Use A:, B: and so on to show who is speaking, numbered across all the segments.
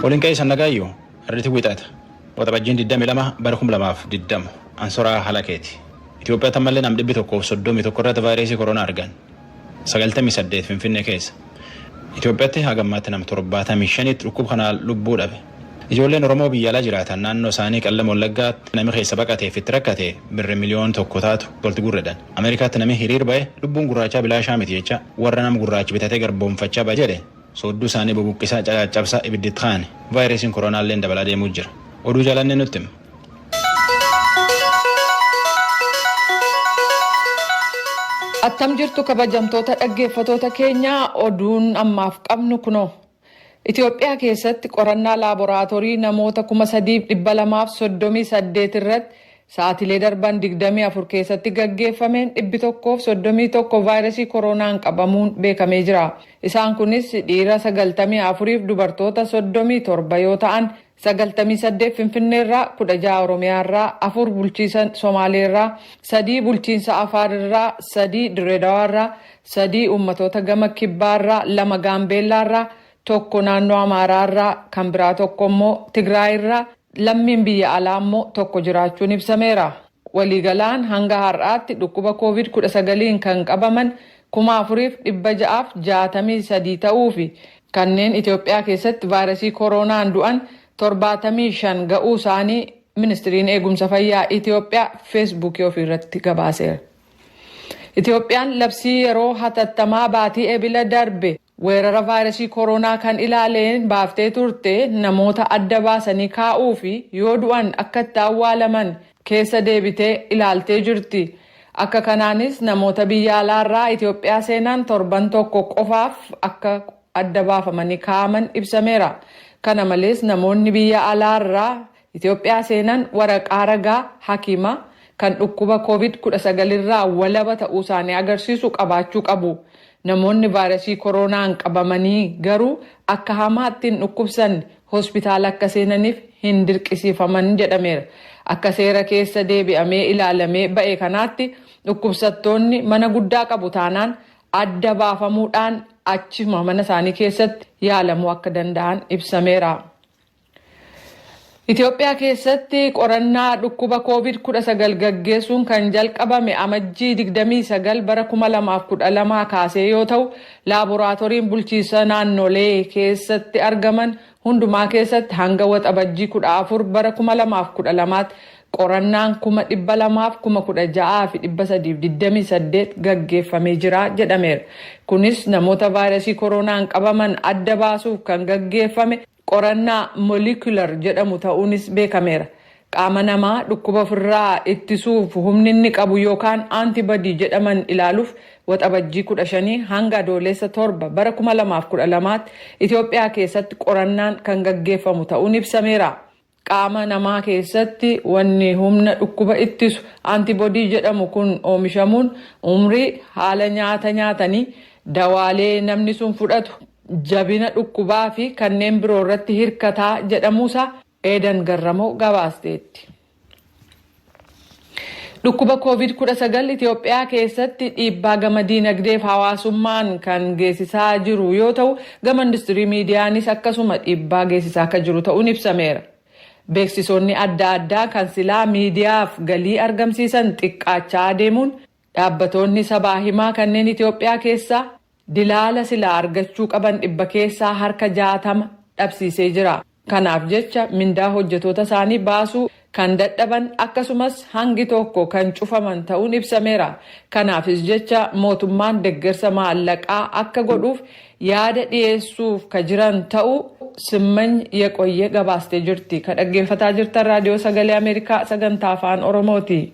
A: Waliin qe'ee sannagaayyuu irratti wixata. Waxabajjiin 22 bara 2020 Ansoraa Halakeeti. Itoophiyaatti ammallee nam 131 irratti vaayirasii koronaa argan. 98 Finfinnee keessa. Itoophiyaatti haga ammaatti nam 75tti dhukkuba kanaan lubbuu dhabe. Ijoolleen Oromoo biyya alaa jiraatan naannoo isaanii Qellem Wallaggaatti nami keessa baqateef itti rakkate birri miliyoona 1 taatu walitti guurredhan. Ameerikaatti nami hiriir ba'e lubbuun gurraachaa bilaashaa miti jecha warra nama gurraachi bitatee garboomfachaa ba'a jedhe soodduu isaanii bubuqqisaa cacaccabsaa ibidditti kaa'an. Vaayirasiin koronaallee dabalaa deemuu jira. Oduu jaalannee nutti hima.
B: Attam jirtu kabajamtoota dhaggeeffatoota keenyaa, oduun ammaaf qabnu kunoo. Itoophiyaa keessatti qorannaa laaboraatoorii namoota 3238 irratti sa'aatilee darban 24 keessatti gaggeeffameen 131 vaayirasii koronaan qabamuun beekamee jira. Isaan kunis dhiira 94f dubartoota 37 yoo ta'an, 98 Finfinneerraa, 16 Oromiyaarraa, 4 bulchiinsa Somaaleerraa, 3 bulchiinsa Afaarirraa, 3 Dirreedawaarraa, 3 uummatoota gama Kibbaarraa, 2 Gaambeellaarraa, 1 naannoo Amaaraarraa, kan biraa 1 immoo Tigraayirraa, lammiin biyya alaa immoo 1 jiraachuun ibsameera. Waliigalaan hanga har'aatti dhukkuba Covid-19n kan qabaman 4663 ta'uu fi kanneen Itoophiyaa keessatti vaayirasii koronaan du'an 75 ga'uu isaanii Ministiriin Eegumsa Fayyaa Itoophiyaa Feesbuukii ofiirratti gabaaseera. Itoophiyaan labsii yeroo hatattamaa baatii Ebila darbe weerara vaayirasii koronaa kan ilaaleen baaftee turte namoota adda baasanii kaa'uu fi yoo du'an akka itti awwaalaman keessa deebitee ilaaltee jirti. Akka kanaanis namoota biyya alaarraa Itoophiyaa seenan torban tokko qofaaf akka adda baafamanii kaa'aman ibsameera. Kana malees namoonni biyya alaarraa Itoophiyaa seenan waraqaa ragaa hakiimaa kan dhukkuba Covid-19 irraa walaba ta'uu isaanii agarsiisu qabaachuu qabu. Namoonni vaayirasii koronaan qabamanii garuu akka hamaatti hin dhukkubsanne hospitaala akka seenaniif hin dirqisiifaman jedhameera. Akka seera keessa deebi'amee ilaalamee ba'e kanaatti dhukkubsattoonni mana guddaa qabu taanaan adda baafamuudhaan achuma mana isaanii keessatti yaalamuu akka danda'an ibsameera. Itoophiyaa keessatti qorannaa dhukkuba Covid-19 gaggeessuun kan jalqabame Amajjii 29 bara 2012 kaasee yoo ta'u, laaboraatooriin bulchiinsa naannolee keessatti argaman hundumaa keessatti hanga Waxabajjii 14 bara 2012tti qorannaan 216,328 gaggeeffamee jira jedhameera. Kunis namoota vaayirasii koronaan qabaman adda baasuuf kan gaggeeffame qorannaa molecular jedhamu ta'uunis beekameera. Qaama namaa dhukkuba ofirraa ittisuuf humni inni qabu yookaan antibody jedhaman ilaaluuf Waxabajjii 15 hanga Adoolessa 7 bara 2012tti Itoophiyaa keessatti qorannaan kan gaggeeffamu ta'uun ibsameera. Qaama namaa keessatti wanni humna dhukkuba ittisu antibody jedhamu kun oomishamuun umrii, haala nyaata nyaatanii, dawaalee namni sun fudhatu, jabina dhukkubaa fi kanneen biroo irratti hirkataa jedhamuusaa Eedan Garramoo gabaasteetti. Dhukkuba Covid-19 Itoophiyaa keessatti dhiibbaa gama diinagdeef hawaasummaan kan geessisaa jiru yoo ta'u, gama industirii miidiyaanis akkasuma dhiibbaa geessisaa akka jiru ta'uun ibsameera. Beeksisoonni adda addaa kan silaa miidiyaaf galii argamsiisan xiqqaachaa adeemuun dhaabbatoonni sabaa himaa kanneen Itoophiyaa keessaa dilaala silaa argachuu qaban dhibba keessaa harka 60 dhabsiisee jira. Kanaaf jecha mindaa hojjetoota isaanii baasuu kan dadhaban akkasumas hangi tokko kan cufaman ta'uun ibsameera. Kanaafis jecha mootummaan deggersa maallaqaa akka godhuuf yaada dhiyeessuuf ka jiran ta'uu Simmany Yeqoyye gabaastee jirti. Ka dhaggeeffataa jirtan Raadiyoo Sagalee Ameerikaa sagantaa Afaan Oromooti.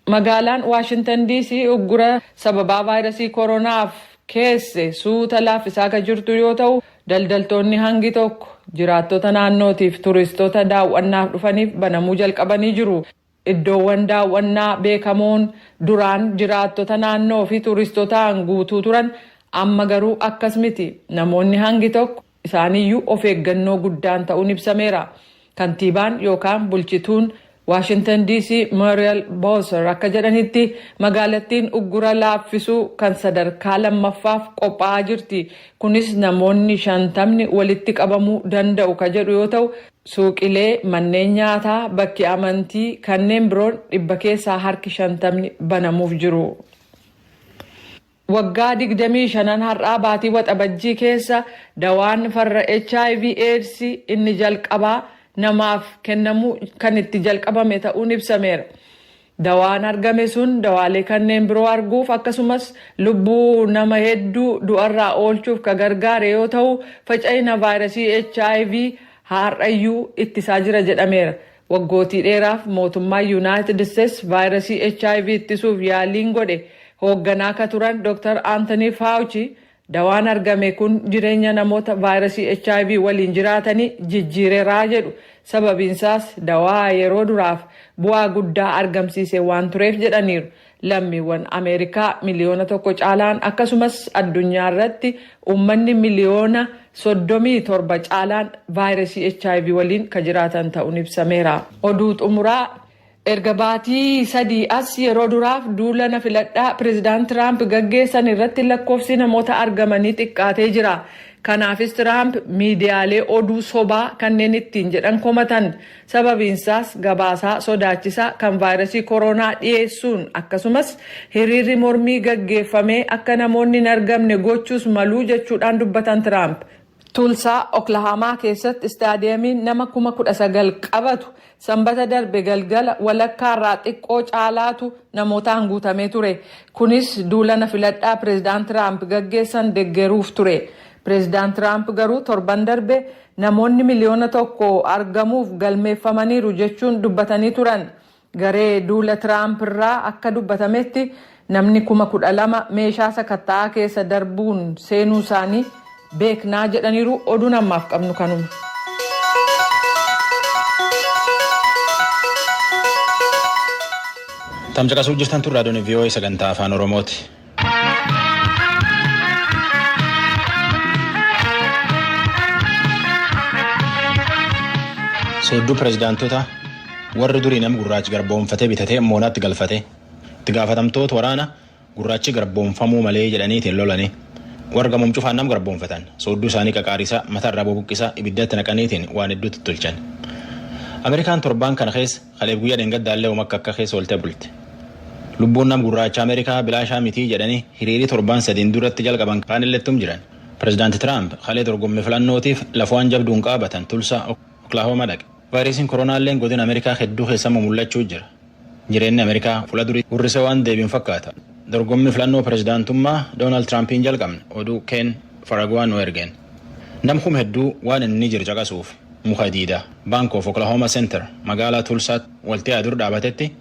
B: Magaalaan Waashintan DC uggura sababaa vaayirasii koronaaf keesse suuta laaffisaa ka jirtu yoo ta'u, daldaltoonni hangi tokko jiraattota naannootiif turistoota daaw'annaaf dhufaniif banamuu jalqabanii jiru. Iddoowwan daaw'annaa beekamoon duraan jiraattota naannoo fi turistotaan guutuu turan amma garuu akkas miti. Namoonni hangi tokko isaaniyyuu of eeggannoo guddaan ta'uun ibsameera. Kantiibaan yookaan bulchituun Waashintan DC Muriel Bowser akka jedhanitti, magaalattiin uggura laaffisuu kan sadarkaa lammaffaaf qophaa'aa jirti. Kunis namoonni 50ni walitti qabamuu danda'u ka jedhu yoo ta'u, suuqilee, manneen nyaataa, bakki amantii kanneen biroon dhibba keessaa harki 50ni banamuuf jiru. Waggaa 25n har'aa baatii Waxabajjii keessa dawaan farra hiv AIDS inni jalqabaa namaaf kennamuu kan itti jalqabame ta'uun ibsameera. Dawaan argame sun dawaalee kanneen biroo arguuf akkasumas lubbuu nama hedduu du'arraa oolchuuf ka gargaare yoo ta'u, faca'ina vaayirasii HIV har'ayyuu ittisaa jira jedhameera. Waggootii dheeraaf mootummaa Yuunaayitid Isteets vaayirasii HIV ittisuuf yaaliin godhe hoogganaa ka turan Dr. Anthony Fauci, dawaan argame kun jireenya namoota vaayirasii HIV waliin jiraatanii jijjiireeraa jedhu. Sababiinsaas dawaa yeroo duraaf bu'aa guddaa argamsiise waan tureef jedhaniiru. Lammiiwwan Ameerikaa 1 miliyoona caalaan akkasumas addunyaa irratti uummanni 37 miliyoona caalaan vaayirasii HIV waliin ka jiraatan ta'uun ibsameera. Oduu xumuraa: erga baatii 3 as yeroo duraaf duula na filadhaa Pireezidaant Tiraamp gaggeessan irratti lakkoofsi namoota argamanii xiqqaatee jira. Kanaafis Tiraamp miidiyaalee oduu sobaa kanneen ittiin jedhan komatan. Sababiinsaas gabaasaa sodaachisaa kan vaayirasii koronaa dhiyeessuun akkasumas hiriirri mormii gaggeeffamee akka namoonni hin argamne gochuus maluu jechuudhaan dubbatan Tiraamp. Tulsaa, Oklahamaa keessatti istaadiyeemiin nama 19,000 qabatu Sanbata darbe galgala walakkaarraa xiqqoo caalaatu namootaan guutamee ture. Kunis duula na filadhaa Pireezidaant Tiraamp gaggeessan deggeruuf ture. Pireezidaant Tiraamp garuu torban darbe namoonni 1 miliyoona argamuuf galmeeffamaniiru jechuun dubbatanii turan. Garee duula Tiraamp irraa akka dubbatametti, namni 12,000 meeshaa sakatta'aa keessa darbuun seenuu isaanii beeknaa jedhaniiru. Oduun ammaaf qabnu kanuma.
A: Tamcaqasuu jirtan tun raadiyoon VOA sagantaa Afaan Oromooti. Soodduu pirezidaantota warri durii nama gurraachi garboomfatee bitatee moonaatti galfate, itti gaafatamtoota waraana gurraachi garboomfamuu malee jedhaniitiin lolanii, warra gamoom cufaan nam garboomfatan soodduu isaanii qaqaarisaa, matarraa bubuqqisaa, ibiddatti naqaniitiin waan hedduutti tolchan. Ameerikaan torbaan kana keessa kaleef guyyaa dheengaddaallee akka akka keessa oolte bulte. Lubbuun nam gurraacha Ameerikaa bilaashaa mitii jedhanii hiriirii torbaan sadiin duratti jalqaban kaanillettum jiran. Pirezidaanti Tiraamp kalee dorgommii filannootiif lafawwan jabduun qaabatan Tulsaa, Oklahoma dhaqe. Vaayirasiin koronaalleen godina Ameerikaa hedduu keessa mul'achuu jira. Jireenyi Ameerikaa fuula durii hurrisee waan deebiin fakkaata. Dorgommii filannoo pirezidaantummaa Doonaald Tiraampiin jalqabne, oduu Keen Faraguwaan nu ergeen. Nam kum hedduu waan inni jiru caqasuuf muka diidaa Bank of Oklahoma Center magaalaa Tulsaatti waltii dur dhaabatetti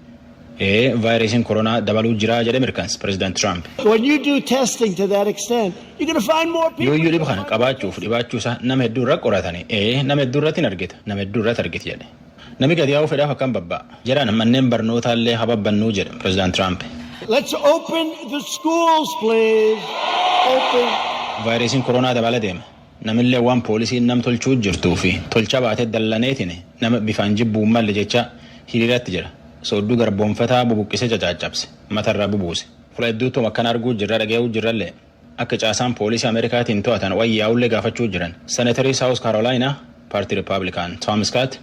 A: ee vaayirasiin koronaa dabaluu jira jedhe mirkanse Pirezidaant Tiraamp.
C: When you do testing to that extent, you're going to find more people.
A: Yoo iyyuu dhiba kana qabaachuuf dhibaachuu isaa nama hedduu irra qoratani, ee nama hedduu irratti hin argita, nama hedduu irratti argiti jedhe. Nami gadi yaa'uu fedhaaf akkam babba'a. Jedhan manneen barnootaallee hababbannuu jedhe Pirezidaant Tiraamp.
C: Let's open the schools, please. Open.
A: Vaayirasiin koronaa dabala deema. Namillee waan poolisiin nam tolchuu jirtuu fi tolcha baatee dallaneetiin nama bifaan jibbuun malle jecha hiriiratti jira. Soodduu garboomfataa bubuqqisee cacaccabse, matarraa bubuuse. Fuula hedduutu akkana arguu jirra, dhaga'uu jirrallee akka caasaan poolisii Ameerikaatiin to'atan wayyaa'ullee gaafachuu jiran. Seneetarii Saawus Kaarolaayinaa paartii Rippaabilikaan Tom Scott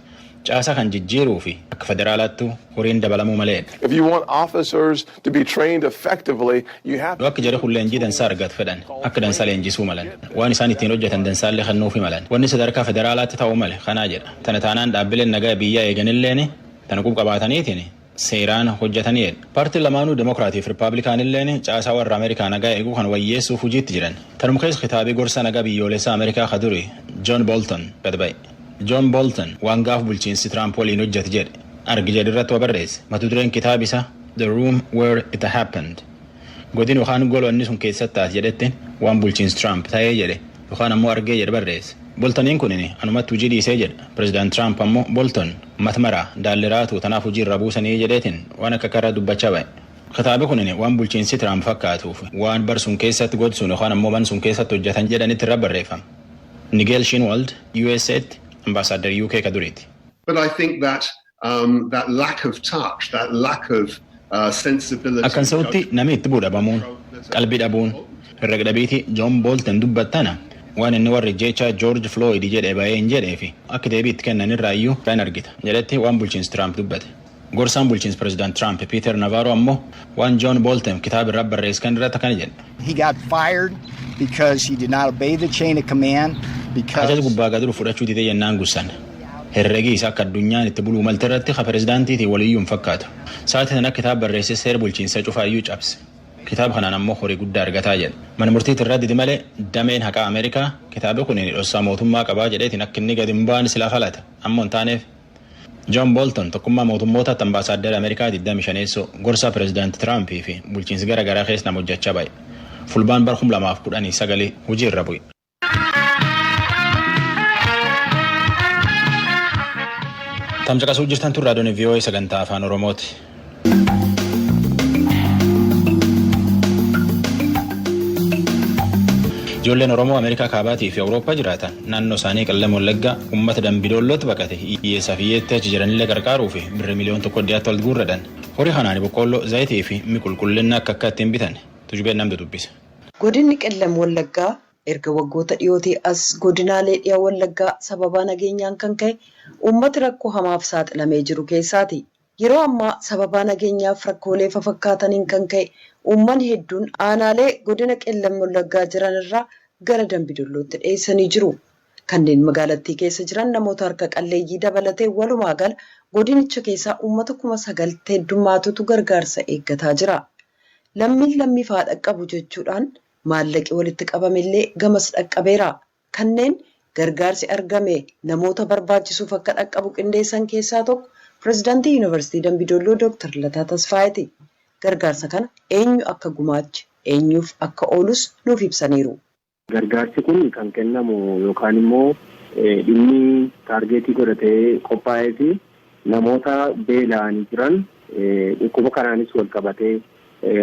A: caasaa kan jijjiiruu fi akka federaalaattu horiin dabalamuu malee.
D: If you want officers to be trained effectively, you have
A: Yoo akka jara kun leenjii dansaa argatu fedhan, akka dansaa leenjisuu malan, waan isaan ittiin hojjetan dansaallee kennuufi malan. Wanni sadarkaa federaalaatti ta'uu male kanaa jedha. Tana taanaan dhaabbileen nagaa biyyaa eeganilleen tana qub qabaataniitiin seeraan hojjetanii jedha. Paartiin lamaanuu, Demokiraatii fi Rippaabilikaanilleen, caasaa warra Ameerikaa nagaa eeguu kan wayyeessuuf hojiitti jiran. Tanuma keessa kitaabii gorsa nagaa biyyoolessaa Ameerikaa ka duri John Bolton gad ba'e. John Bolton waan gaaf bulchiinsi Tiraamp waliin hojjete jedhe argi jedhe irratti waa barreesse. Mata dureen kitaaba isaa "The Room Where It Happened". Godin yookaan gola inni sun keessatti taate jedhetti waan bulchiinsi Tiraamp ta'ee jedhe yookaan ammoo argee jedhe barreesse. Boltoniin kun anumatti hojii dhiisee jedha. Pireezidaant Tiraamp ammoo Bolton matmara daalliraatu tanaaf hojii irra buusanii jedheetiin waan akka karra dubbachaa ba'e. Kitaabi kun waan bulchiinsi Tiraamp fakkaatuuf waan bar sun keessatti godsuun yookaan ammoo ban sun keessatti hojjetan jedhanitti irra barreeffama. Nigel Shinwald USAtti ambaasaadar UK ka duriiti.
E: But I think that That lack of touch, that lack of sensibility.
A: Akkan sa'utti namni itti buudhabamuun, qalbii dhabuun, herrega dhabiiti Joon Booltan dubbattana waan inni warri jecha George Floyd jedhe ba'ee hin jedhee fi akka deebii itti kennan irraa iyyuu kan argita jedhetti waan bulchiinsi Tiraamp dubbate. Gorsaan bulchiinsi pireezidaant Tiraamp Piiter Navaaro ammoo waan Joon Booltan kitaaba irraa barreesse kan irratti akkana jedhe.
F: He got fired because he did not obey the chain of command. Because
A: Ajaja gubbaa gadi fudhachuu didee jennaan gussan. Herregi isaa akka addunyaan itti buluu malte irratti ka pireezidaantiitiin waliyyuu hin fakkaatu. Sa'aatii sana kitaaba barreesse seera bulchiinsa cufaayyuu cabse. Kitaaba kanaan ammoo horii guddaa argataa jedha. Mana murtiitti irraa didi malee dameen haqaa Ameerikaa kitaaba kun dhossaa mootummaa qabaa jedheetiin akka inni gadi hin baane silaa falata. Ammoo hin taaneef. John Bolton tokkummaa mootummoota ambaasaaddara Ameerikaa 25 gorsaa pireezidaanti Tiraampii fi bulchiinsi gara garaa keessa nama hojjechaa ba'e. Fulbaan bara 2019 hojii irra bu'e. Tamcaqasuu jirtan tun raadiyoon VOA sagantaa afaan Oromooti. Ijoolleen Oromoo Ameerikaa Kaabaatii fi Awurooppaa jiraatan naannoo isaanii Qellem Wallaggaa uummata Dambidollootti baqate hiyyeessaa fi hiyyeetti achi jiranillee gargaaruu fi birrii 1 miliyoona dhiyaatti wal guurradhan. Horii kanaan boqqoolloo, zayitii fi mi'a qulqullina akka akka ittiin bitan tujubeen namni dubbise.
G: Godinni Qellem Wallaggaa erga waggoota dhiyootii as godinaalee dhiyaa Wallaggaa sababaa nageenyaan kan ka'e uummati rakkoo hamaaf saaxilamee jiru keessaati. Yeroo ammaa sababaa nageenyaaf rakkoolee fafakkaataniin kan ka'e uummanni hedduun aanaalee godina Qellem Wallaggaa jiran irraa gara Dambidollootti dhiyeessanii jiru. Kanneen magaalattii keessa jiran namoota harka qalleeyyii dabalatee walumaa gala godinicha keessaa uummata 9,000 heddummaatutu gargaarsa eeggataa jira. Lammiin lammiif haa dhaqqabu jechuudhaan maallaqi walitti qabamellee gamas dhaqqabeera. Kanneen gargaarsi argame namoota barbaachisuuf akka dhaqqabu qindeessan keessaa tokko pireezidaantii Yuunivarsiitii Dambidolloo Dooktar Lataa Tasfaayeeti. Gargaarsa kana eenyu akka gumaache, eenyuuf akka oolus nuuf ibsaniiru.
H: Gargaarsi kun kan kennamu yookaan immoo dhimmi target godhatee qophaa'ee fi namoota beela'anii jiran, dhukkuba kanaanis wal qabatee,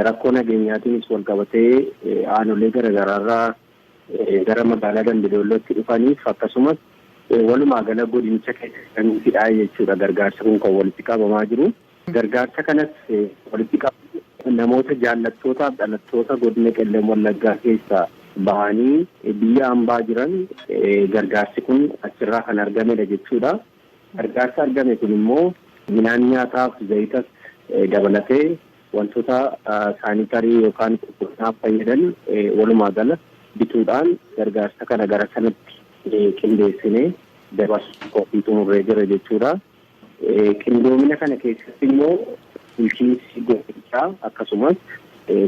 H: rakkoo nageenyaatiinis wal qabatee aanolee garaagaraarraa gara magaalaa Dambidollootti dhufaniif, akkasumas walumaa gala godinicha keessatti jechuudha gargaarsi kun kan walitti qabamaa jiru. Gargaarsa kanas walitti qabu namoota jaallattootaaf dhalattoota godina Qellem Wallaggaa keessaa bahanii biyya hambaa jiran gargaarsi kun achirraa kan argamedha jechuudha. Gargaarsa argame kun immoo midhaan nyaataaf zayitas dabalatee wantoota sanitary yookaan qulqullinaaf fayyadan walumaa gala bituudhaan gargaarsa kana gara sanatti qindeessinee dabarsuu qophii xumurree jira jechuudha. Qindoomina kana keessatti immoo bulchiinsi godinichaa akkasumas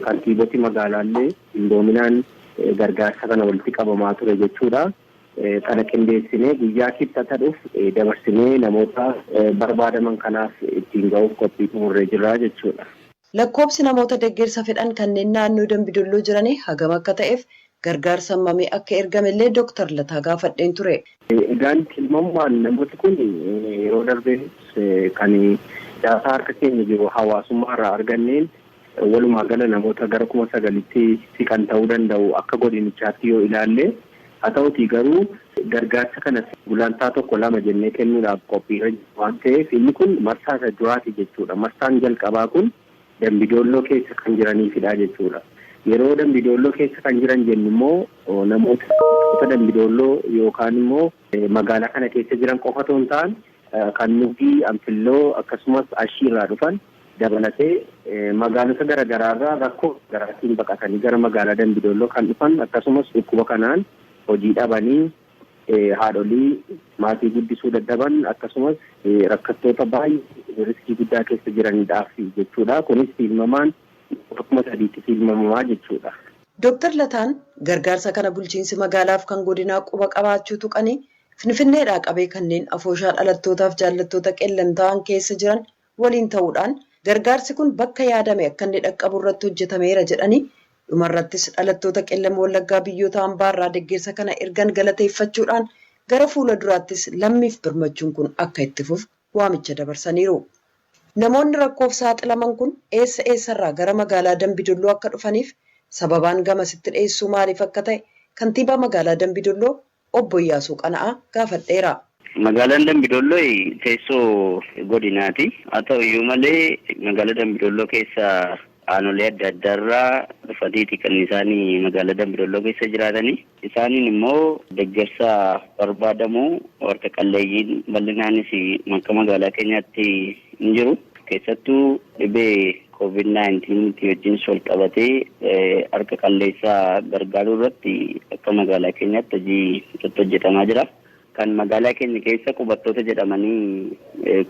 H: kantiiboti magaalaallee qindoominaan gargaarsa kana walitti qabamaa ture jechuudha. Kana qindeessinee guyyaa kibxata dhufu dabarsinee namoota barbaadaman kanaaf ittiin ga'uuf qophii xumurree jirra jechuudha.
G: Lakkoobsi namoota deeggarsa fedhan kanneen naannoo Dambidolloo jiranii hagam akka ta'eef gargaarsa hammamii akka ergamellee Dooktar Lataa gaafadheen ture.
H: Egaan tilmaamaan namooti kun yeroo darbee kan daataa harka keenya jiru hawaasummaa irraa arganneen walumaa gala namoota gara 9,000tti siqan ta'uu danda'u akka godinichaatti yoo ilaalle. Haa ta'utii garuu gargaarsa kana gulantaa tokko lama jennee kennuudhaaf qophiirra waan ta'eef inni kun marsaa isa duraati jechuudha. Marsaan jalqabaa kun Dambidolloo keessa kan jiraniifidha jechuudha. Yeroo Dambidolloo keessa kan jiran jennu immoo namoota Dambidolloo yookaan immoo magaalaa kana keessa jiran qofa otoo hin ta'an kan Nuugii, Anfilloo akkasumas Ashiirraa dhufan dabalatee magaalota garaagaraarraa rakkoo garaatiin baqatanii gara magaalaa Dambidolloo kan dhufan, akkasumas dhukkuba kanaan hojii dhabanii haadholii maatii guddisuu dadhaban, akkasumas rakkattoota baay'ee risk guddaa keessa jiranidhaaf jechuudha. Kunis tilmaamaan 3,000tti tilmaamamaa jechuudha.
G: Dooktar Lataan gargaarsa kana bulchiinsi magaalaaf kan godinaa quba qabaachuu tuqanii, Finfinneedhaa qabee kanneen afooshaa dhalattootaaf jaallattoota Qellam ta'an keessa jiran waliin ta'uudhaan gargaarsi kun bakka yaadame akka inni dhaqqabu irratti hojjetameera jedhanii, dhumarrattis dhalattoota Qellam Wallaggaa biyyoota hambaarraa deeggarsa kana ergan galateeffachuudhaan gara fuula duraattis lammiif birmachuun kun akka itti fufu waamicha dabarsaniiru. Namoonni rakkoof saaxilaman kun eessa eessarraa gara magaalaa Dambidolloo akka dhufaniif sababaan gamasitti dhiyeessuu maaliif akka ta'e kantiibaa magaalaa Dambidolloo obbo Iyyaasuu Qana'aa gaafadheera.
I: Magaalaan Dambidolloo teessoo godinaati. Haa ta'u iyyuu malee magaalaa Dambidolloo keessa aanolee adda addaarraa dhufaniiti kan isaanii magaalaa Dambidolloo keessa jiraatanii. Isaaniin immoo deeggarsa barbaadamu harka qalleeyyiin bal'inaanis akka magaalaa keenyaatti hin jiru. Keessattuu dhibee COVID-19 wajjin wal qabatee harka qalleessaa gargaaruu irratti akka magaalaa keenyaatti hojii irratti hojjetamaa jira. Kan magaalaa keenya keessa qubattoota jedhamanii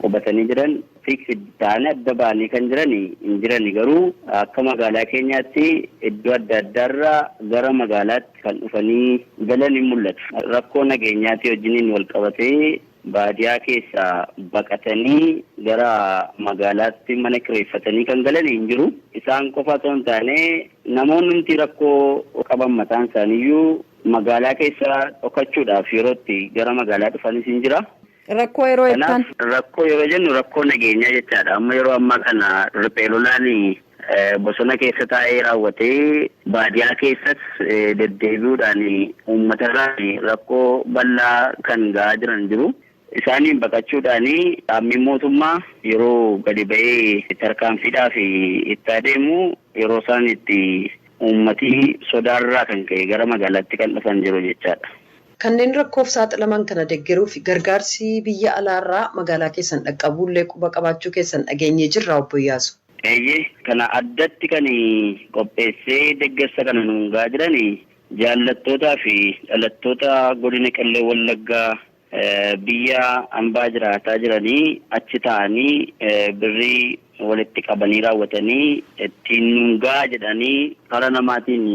I: qubatanii jiran fixed ta'anii adda ba'anii kan jiran hin jiran, garuu akka magaalaa keenyaatti iddoo adda addaarraa gara magaalaatti kan dhufanii galan hin mul'atu. Rakkoo nageenyaatti wajjiniin wal qabatee baadiyaa keessaa baqatanii gara magaalaatti mana kireeffatanii kan galan hin jiru. Isaan qofa otoo hin taane, namoonni nuti rakkoo qaban mataan isaaniiyyuu magaalaa keessa dhokachuudhaaf yeroo itti gara magaalaa dhufanis hin jira.
J: Rakkoo yeroo jettan?
I: Rakkoo yeroo jennu rakkoo nageenyaa jechaadha. Amma yeroo ammaa kana riphee lolaan bosona keessa taa'ee raawwatee baadiyaa keessas deddeebi'uudhaan uummatarraa rakkoo bal'aa kan gahaa jiran jiru. Isaaniin baqachuudhaan dhaabni mootummaa yeroo gadi ba'ee tarkaanfiidhaaf itti adeemu, yeroo isaan itti uummatii sodaarraa kan ka'e gara magaalaatti kan dhufan jiru jechaadha.
G: Kanneen rakkoof saaxilaman kana deeggaruuf gargaarsi biyya alaarraa magaalaa keessan dhaqqabuullee quba qabaachuu keessan dhageenyee jirra, obbo Iyyaasu.
I: Eeyyee, kana addatti kan qopheessee deeggarsa kana nuun gahaa jiran jaallattootaa fi dhalattoota godina Qellem Wallaggaa biyya hambaa jiraataa jiranii achi ta'anii birrii walitti qabanii raawwatanii ittiin nuun gahaa jedhanii karaa namaatiin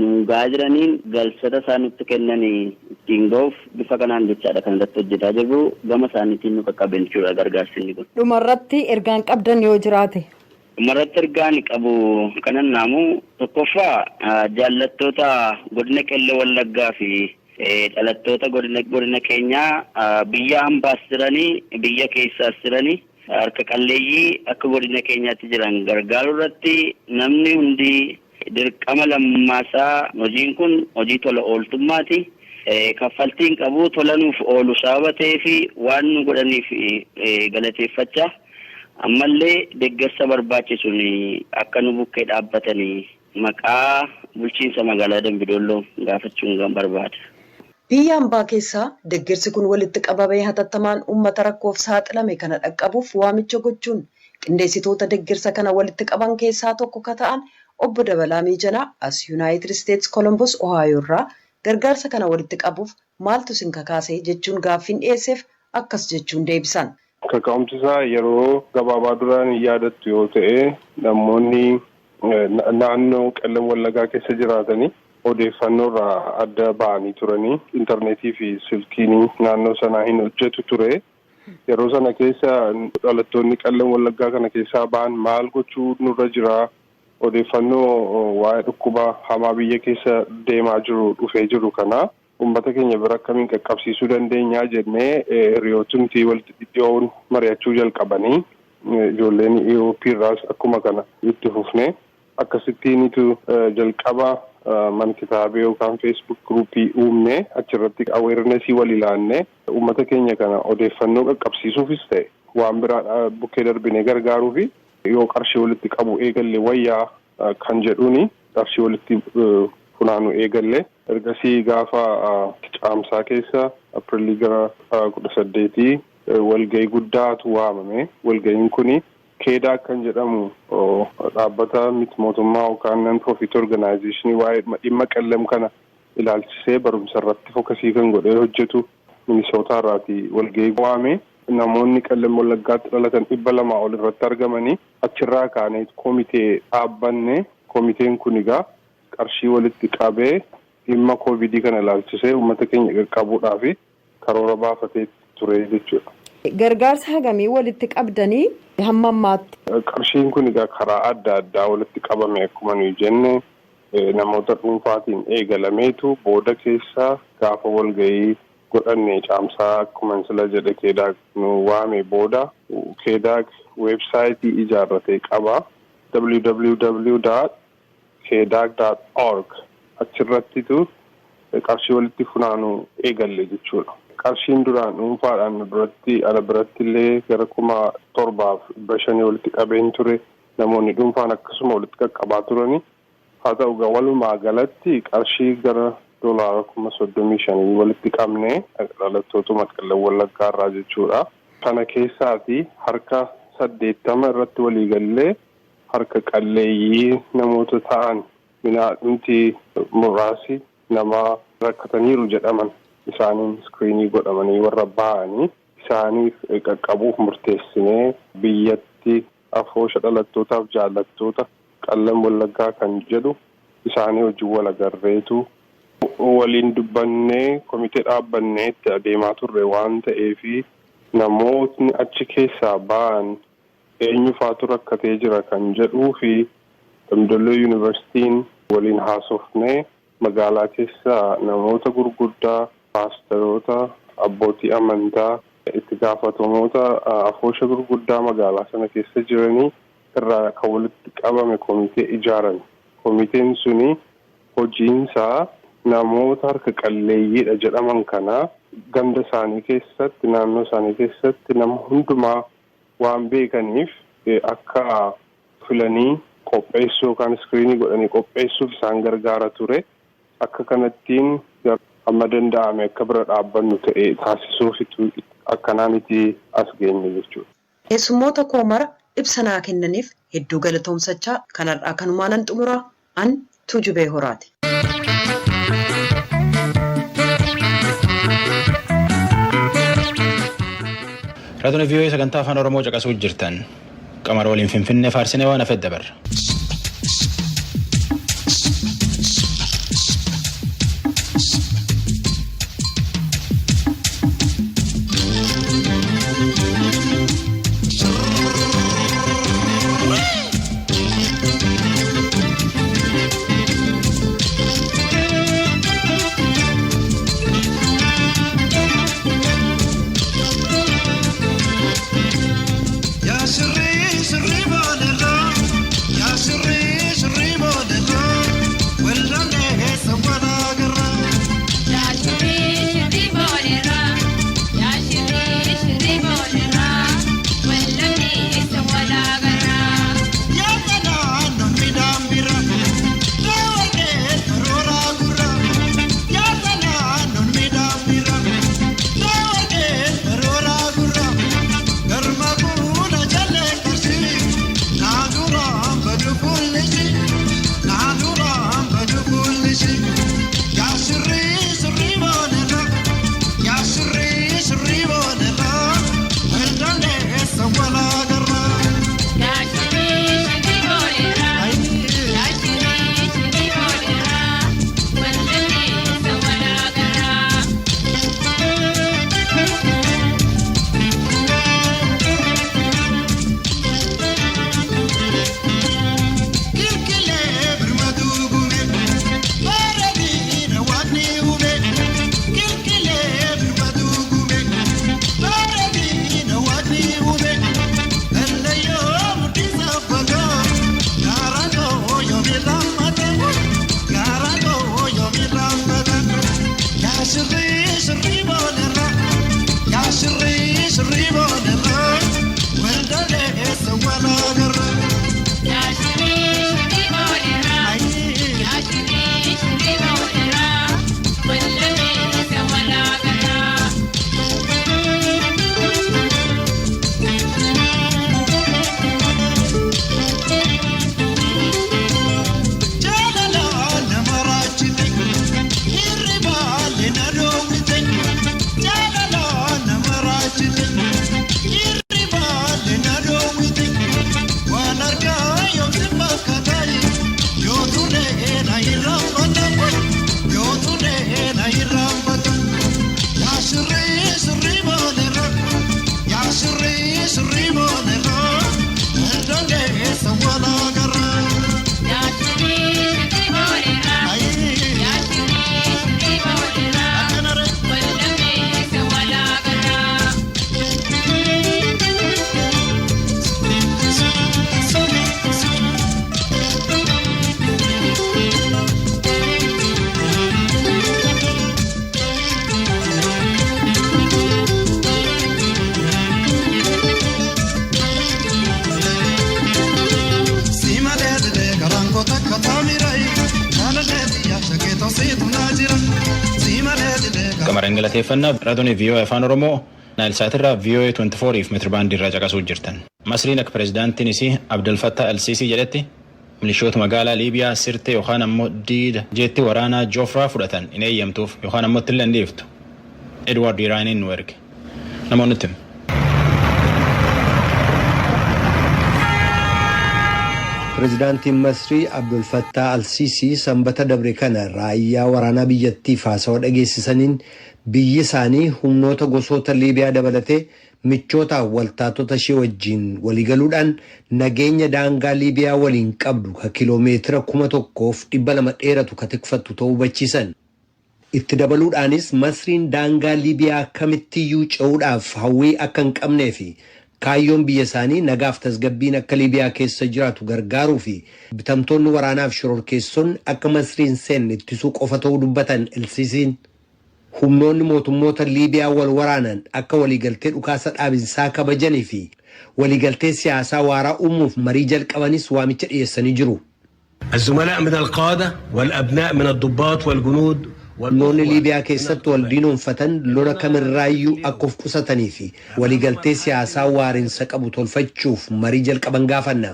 I: nuun gahaa jiraniin galchata isaan nutti kennan ittiin ga'uuf bifa kanaan jechaadha kan irratti hojjetaa jirru, gama isaaniitiin nu qaqqaben jechuudha gargaarsi inni kun.
J: Dhumarratti ergaan qabdan yoo jiraate.
I: Dhumarratti ergaan qabu kanan naamu, tokkoffaa jaallattoota godina Qellem Wallaggaa fi dhalattoota godina keenyaa biyya hambaas jiranii, biyya keessaas jiranii, harka qalleeyyii akka godina keenyaatti jiran gargaaruu irratti namni hundi dirqama lammaasaa. Hojiin kun hojii tola ooltummaati. Kaffaltiin qabu tola nuuf oolu sababa ta'eefi waan nu godhaniif galateeffachaa, ammallee deeggarsa barbaachisuun akka nu bukkee dhaabbatanii maqaa bulchiinsa magaalaa Dambidolloo gaafachuun gan barbaada.
G: Biyya hambaa keessaa deeggarsi kun walitti qabamee hatattamaan uummata rakkoof saaxilame kana dhaqqabuuf waamicha gochuun qindeessitoota deeggarsa kana walitti qaban keessaa tokko ka ta'an obbo Dabalaa Miijanaa as Yuunaayitid Isteetsi Kolombos Ohaayoo irraa gargaarsa kana walitti qabuuf maaltu isin kakaase jechuun gaaffiin dhiyeesseef akkas jechuun deebisan.
D: Kaka'umsi isaa yeroo gabaabaa duraan hin yaadattu yoo ta'e, namoonni naannoo Qellem Wallaggaa keessa jiraatanii odeeffannoo irraa adda ba'anii turanii, intarneetii fi silkiin naannoo sanaa hin hojjetu ture. Yeroo sana keessa dhalattoonni Qellem Wallaggaa kana keessaa ba'an maal gochuu nurra jira? Odeeffannoo waa'ee dhukkuba hamaa biyya keessa deemaa jiru, dhufee jiru kana uummata keenya bira akkamiin qaqqabsiisuu dandeenyaa jennee hiriyootumtii walitti dhiyoo'n mari'achuu jalqabanii, ijoolleen EOP irraas akkuma kana itti fufne, akkasittiinitu jalqaba mana kitaabee yookaan Facebook groupii uumne. Achirratti awarenessii wal ilaanne, uummata keenya kana odeeffannoo qaqqabsiisuufis ta'e waan biraa bukkee darbinee gargaaruufi yoo qarshii walitti qabu eegalle wayyaa kan jedhuuni qarshii walitti funaanu eegalle. Ergasii gaafa caamsaa keessa Apirilii gara 18 walgahii guddaatu waamame. Walgahiin kuni KEDAC kan jedhamu dhaabbata miti mootummaa yookaan non profit organization waa'ee dhimma Qellem kana ilaalchisee barumsa irratti focusii kan godhee hojjetu Minisootaa irraati walgahii waame. Namoonni Qellem Wallaggaatti dhalatan 200 ol irratti argamanii, achirraa kaanee komitee dhaabbanne. Komiteen kun egaa qarshii walitti qabee dhimma koovidii kana ilaalchisee uummata keenya qaqqabuudhaaf karoora baafatee ture jechuudha.
J: Gargaarsa hagamii walitti qabdanii hamma ammaatti?
D: Qarshiin kun egaa karaa adda addaa walitti qabame. Akkuma nuyi jenne, namoota dhuunfaatiin eegalameetu booda keessa gaafa walgahii godhanne caamsaa, akkuma sila jedhe, KEDAC nu waame. Booda KEDAC websiteii ijaarratee qaba, www.kedac.org. Achirrattitu qarshii walitti funaanuu eegalle jechuudha. Qarshiin duraan dhuunfaadhaan duratti ala biratti illee gara 7,500 walitti qabeen ture. Namoonni dhuunfaan akkasuma walitti qaqqabaa turani. Haa ta'u walumaa galatti qarshii gara $35,000 walitti qabne dhalattootuma Qellem Wallaggaa irraa jechuudha. Kana keessaati harka 80 irratti waliigallee harka qalleeyyii namoota ta'an midhaanti muraasi nama rakkataniiru jedhaman isaaniin iskiriinii godhamanii warra ba'anii isaaniif qaqqabuuf murteessinee biyyatti afoosha dhalattootaaf jaallattoota Qellem Wallaggaa kan jedhu isaanii wajjin wal agarreetu waliin dubbannee komitee dhaabbannee itti adeemaa turre waan ta'eefi namootni achi keessaa ba'an eenyufaatu rakkatee jira kan jedhuu fi Dambidolloo Yuunivarsiitiin waliin haasofnee magaalaa keessaa namoota gurguddaa, paasteroota, abbootii amantaa, itti gaafatamoota afoosha gurguddaa magaalaa sana keessa jiranii irraa kan walitti qabame komitee ijaarame. Komiteen suni hojiinsaa namoota harka qalleeyyiidha jedhaman kana ganda isaanii keessatti, naannoo isaanii keessatti nama hundumaa waan beekaniif akka filanii qopheessuu yookaan iskiriinii godhanii qopheessuuf isaan gargaara ture. Akka kanattiin amma danda'ame akka bira dhaabbannu ta'e taasisuuf akkanaan itti as geenye jechuudha.
G: Keessummoota koo mara ibsa naa kennaniif hedduu galatoomsachaa kanarraa kanumaan xumuraa an Tuujubee Horaati.
A: Raadiyoon VOA sagantaa afaan Oromoo caqasuu jirtan. Qamara waliin Finfinnee faarsinee waan hafe dabarra.
K: Ya sirri sirri baanirra.
A: Waaqa galateeffannaa. Raadiyoon VOA Afaan Oromoo Naayilsaatirraa VOA 24 fi meetirbaandii irraa caqasuu jirtan. Masriin akka pireezidaantiin isii Abdel Fattah El-Sisi jedhetti, milishoota magaalaa Liibiyaa Sirtee yookaan ammoo diida jeetti waraanaa Joofraa fudhatan hin eeyyamtuuf yookaan ammoo itti hin dhiiftu. Edward Iraaniin nu erge. Namoonni itti.
K: Pireezidaantiin Masrii Abdul Fattah Al-Sisi Sanbata dabre kana raayyaa waraanaa biyyattiif haasawaa dhageessisaniin, biyyi isaanii humnoota gosoota Liibiyaa dabalatee michootaaf waltaatota ishee wajjin waliigaluudhaan nageenya daangaa Liibiyaa waliin qabdu ka kiloomeetira 1200 dheeratu ka tikfattu ta'uu hubachiisan. Itti dabaluudhaanis, Masriin daangaa Liibiyaa kamittiyyuu ce'uudhaaf hawwii akka hin qabnee fi kaayyoon biyya isaanii nagaaf tasgabbiin akka Liibiyaa keessa jiraatu gargaaruu fi bitamtoonni waraanaaf shororkeessonni akka Masriin seenne ittisuu qofa ta'uu dubbatan Elsiisiin. Humnoonni mootummoota Liibiyaa wal waraanan akka waliigaltee dhukaasa dhaabinsaa kabajanii fi waliigaltee siyaasaa waaraa uumuuf marii jalqabanis waamicha dhiyeessanii jiru.
L: الزملاء من القادة والأبناء من الضباط والجنود.
K: Humnoonni Liibiyaa keessatti wal diinoonfatan lola kamirraayyuu akka of qusatanii fi waliigaltee siyaasaa waarinsa qabu tolfachuuf marii jalqaban gaafanna.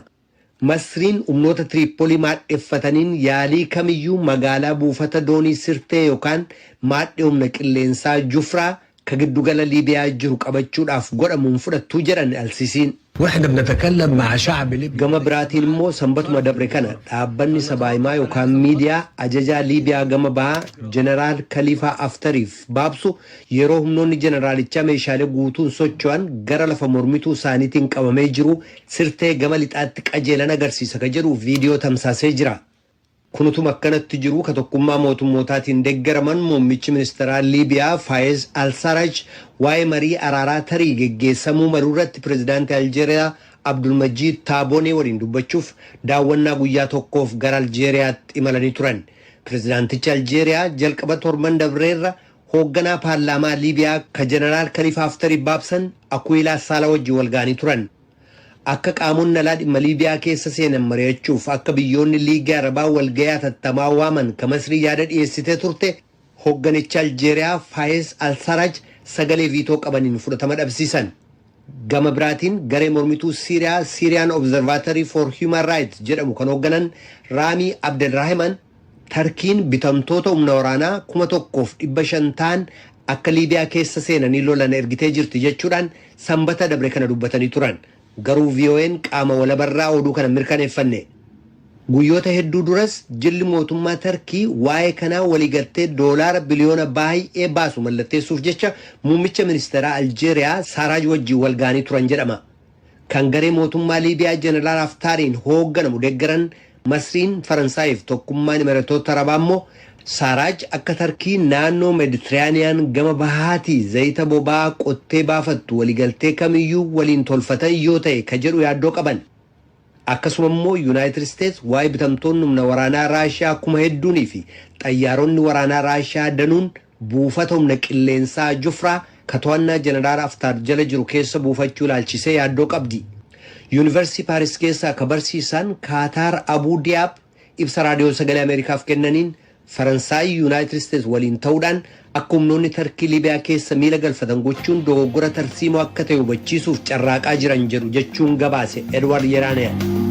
K: Masriin humnoota Tiriippoolii maadheffataniin yaalii kamiyyuu magaalaa buufata doonii Sirtee yookaan maadhee humna qilleensaa Jufraa ka giddugala Liibiyaa jiru qabachuudhaaf godhamuun fudhattuu jedhan Alsiisiin.
L: واحنا بنتكلم مع شعب ليبيا.
K: Gama biraatiin immoo, Sanbatuma dabre kana dhaabbanni sabaahimaa yookaan miidiyaa ajajaa Liibiyaa gama bahaa Jeneraal Kaliifaa Aftariif baabsu, yeroo humnoonni jeneraalichaa meeshaalee guutuun socho'an gara lafa mormituu isaaniitiin qabamee jiru Sirtee gama lixaatti qajeelan agarsiisa ka jedhu viidiyoo tamsaasee jira. Kunutuma akkanatti jiru, ka tokkummaa mootummootaatiin deeggaraman muummichi ministeeraa Liibiyaa Faayez Al-Sarraj waa'ee marii araaraa tarii geggeessamuu maluu irratti pireezidaantii Aljeeriyaa Abdulmajiid Taaboonee waliin dubbachuuf daawwannaa guyyaa tokkoof gara Aljeeriyaatti imalanii turan. Pireezidaantichi Aljeeriyaa jalqaba torban dabreerra hoogganaa paarlaamaa Liibiyaa ka Jeneraal Kalifa Haftarii baabsan Akuilaa Saala wajjin wal ga'anii turan. Akka qaamonni alaa dhimma Liibiyaa keessa seenan mari'achuuf akka biyyoonni Liigii Arabaa walga'ii hatattamaa waaman ka Masrii yaada dhiyeessitee turte, hoogganicha Aljeeriyaa Faayez Al-Sarraj sagalee viitoo qabaniin fudhatama dhabsiisan. Gama biraatiin, garee mormituu Siiriyaa Syrian Observatory for Human Rights jedhamu kan hoogganan Raamii Abdelrahiman, Tarkiin bitamtoota humna waraanaa 1500 ta'an akka Liibiyaa keessa seenanii lolan ergitee jirti jechuudhaan Sanbata dabre kana dubbatanii turan. Garuu VOA'n qaama walabarraa oduu kana mirkaneeffanne. Guyyoota hedduu duras jilli mootummaa Tarkii waa'ee kanaa waliigaltee doolaara biliyoona baay'ee baasu mallatteessuuf jecha muummicha ministeeraa Aljeeriyaa Saaraaj wajjin wal ga'anii turan jedhama. Kan garee mootummaa Liibiyaa Jeneraal Haftaariin hoogganamu deeggaran Masriin, Faransaayif tokkummaan Imiratoota Arabaa immoo Saaraaj akka Tarkii naannoo Meeditiraaniyaan gama bahaatii zayita boba'aa qottee baafattu waliigaltee kamiyyuu waliin tolfatan yoo ta'e ka jedhu yaaddoo qaban. Akkasuma immoo Yuunaayitid Isteets waa'ee bitamtoonni humna waraanaa Raashiyaa kuma hedduunii fi xayyaaronni waraanaa Raashiyaa danuun buufata humna qilleensaa Jufraa ka to'annaa Jeneraal Haftaar jala jiru keessa buufachuu ilaalchisee yaaddoo qabdi. Yuunivarsiitii Paaris keessaa ka barsiisan Kaataar Abuu Diyaab ibsa Raadiyoo Sagalee Ameerikaaf kennaniin, Faransaay Yuunaayitid Isteets waliin ta'uudhaan akka humnoonni Tarkii Liibiyaa keessa miila galfatan gochuun dogoggora tarsiimoo akka ta'e hubachiisuuf carraaqaa jiran jedhu jechuun gabaase Edward Yeranian.